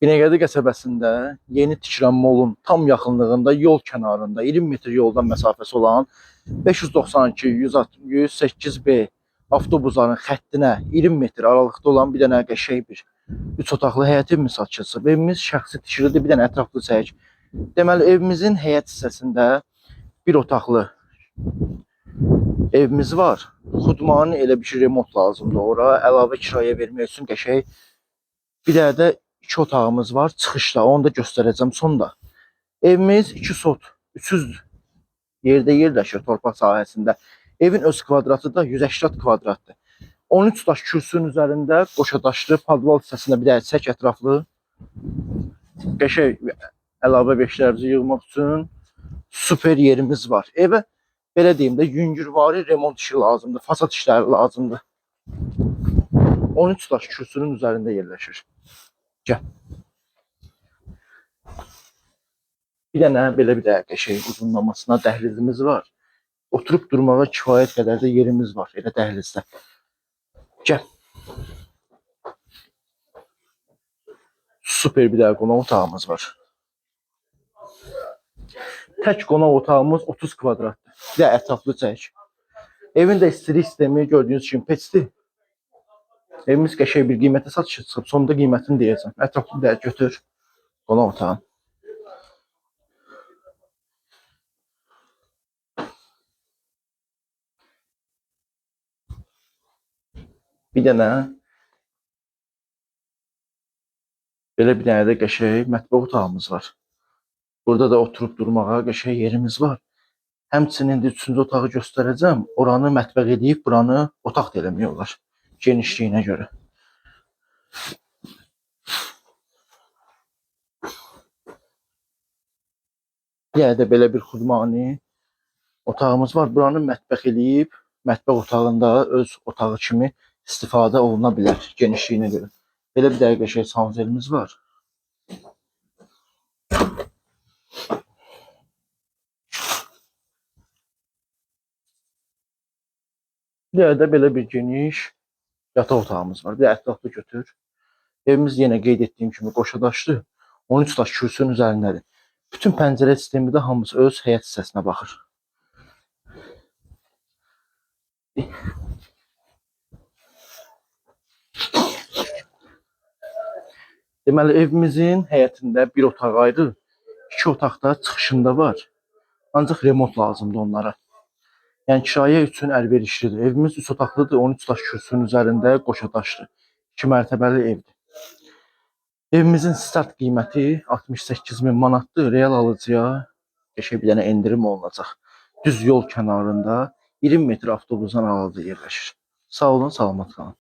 Binəqədi qəsəbəsində yeni tikilən molun tam yaxınlığında, yol kənarında 20 metr yoldan məsafəsi olan 592 108B avtobusların xəttinə 20 metr aralıqda olan bir dənə qəşəng bir 3 otaqlı həyət evimiz satışa çıxıb. Evimiz şəxsi tikilidir, bir dənə ətraflı çək. Deməli evimizin həyət hissəsində bir otaqlı evimiz var. Xudmani elə bir şey remont lazımdır ora. Əlavə kirayə vermək üçün qəşəng. Bir dənə də iki otağımız var çıxışda. Onu da göstərəcəm sonda. Evimiz 2 sot, 300 yerdə yerləşir torpaq sahəsində. Evin öz kvadratı da 180 kvadratdır. 13 daş kürsünün üzərində qoşa daşlı, podval hissəsində bir dənə çək ətraflı qəşəng əlavə beşlərimizi yığmaq üçün super yerimiz var. Evə belə deyim də yüngülvari remont işi lazımdır, fasad işləri lazımdır. 13 daş kürsünün üzərində yerləşir. Gəl. Bir dənə belə bir də qəşəng uzunlamasına dəhlizimiz var. Oturub durmağa kifayət qədər də yerimiz var elə dəhlizdə. Gəl. Super bir də qonaq otağımız var. Tək qonaq otağımız 30 kvadratdır. Bir də ətraflı çək. Evin də istilik sistemi gördüyünüz kimi peçdir. Evimiz qəşəng bir qiymətə satışa çıxıb. Sonda qiymətini deyəcəm. Ətraflı da götür qonaq otağını. Bir dənə belə bir dənə də qəşəng mətbəx otağımız var. Burada da oturub durmağa qəşəng yerimiz var. Həmçinin indi üçüncü otağı göstərəcəm. Oranı mətbəx eləyib, buranı otaq da eləmək olar. Genişliyinə görə. Bir dənə də belə bir xudmani otağımız var. Buranı mətbəx eləyib, mətbəx otağında öz otağı kimi istifadə oluna bilər genişliyinə görə. Belə bir də qəşəng sanuzelimiz var. Bir dənə də belə bir geniş yataq otağımız var. Bir də ətraflı götür. Evimiz yenə qeyd etdiyim kimi qoşa daşlı, 13 daş kürsünün üzərindədir. Bütün pəncərə sistemi də hamısı öz həyət hissəsinə baxır. Deməli evimizin həyətində bir otaq ayrı, iki otaq da çıxışında var. Ancaq remont lazımdır onlara. Yəni kirayə üçün əlverişlidir. Evimiz 3 otaqlıdır, 13 daş kürsünün üzərində qoşa daşlı. 2 mərtəbəli evdir. Evimizin start qiyməti 68 min manatdır. Real alıcıya qəşəng bir dənə endirim olunacaq. Düz yol kənarında 20 metr avtobusdan aralıda yerləşir. Sağ olun, salamat qalın.